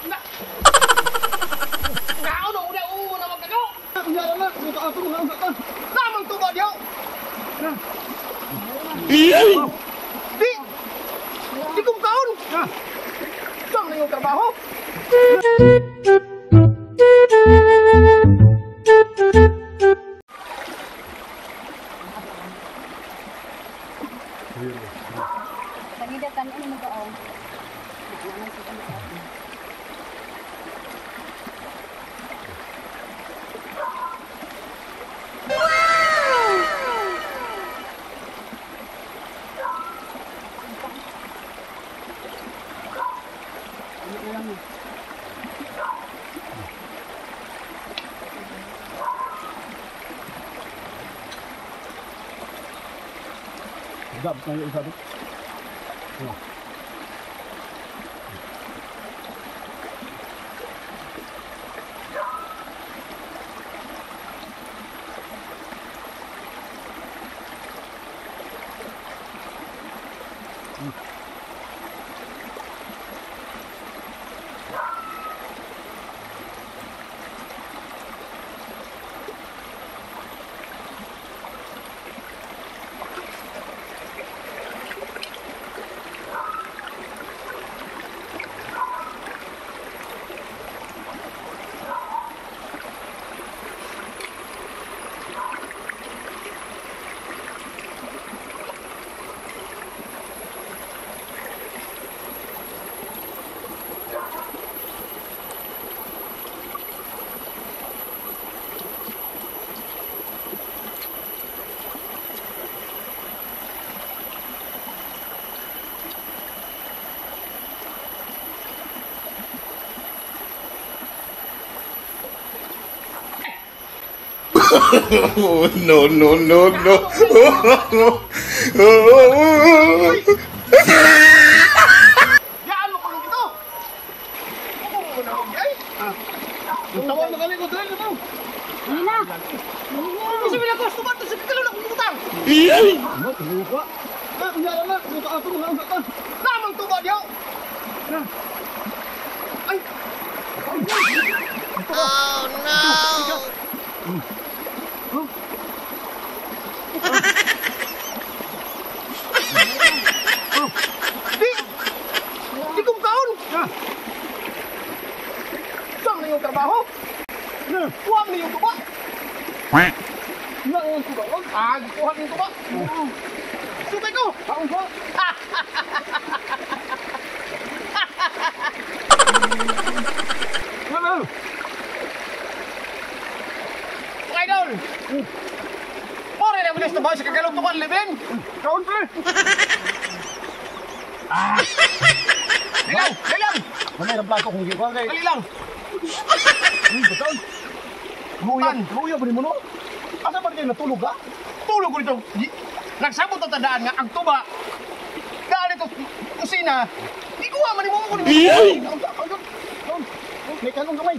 Na. Kaon mo na umo na magkagaw. Kunya na, ako mga ka. Namang tuba diyo. Di. Di kong kaon. Saan na yung trabaho? Pagidatan ano mo ba? Dab tayo isa do. Oh, no, no, no, no. Yaan mo kulong ito. Ako mo na ako, ay. Tawag na kali ko dali ito. Hindi na. Kasi may nagkustuman sa kalo na kong utang. Mo tulo ka. Kunya na, ako mga ka. Namang tuba diyo. Ay. Oh no. Di. Di kong kaon. Saan na yung trabaho? Kuha mo na yung tuba. Na yung tuba. Ah, kuha mo yung tuba. Sutay ko. Kaon ko. Ano? Mga idol. Pore na bilis tuba sa kagalong tuba libin. Kaon pre. Dali lang, dali lang. Mamay ang plato kung gikuha kay. Dali lang. Bataon. Luya, luya ba ni mo no? Asa ba kayo natulog ka? Tulog ko dito. Nagsabot ang tandaan nga ang tuba. Daan ito kusina. Ikuha man mo ko ni. Kaon, kaon, kaon. May kanong gamay.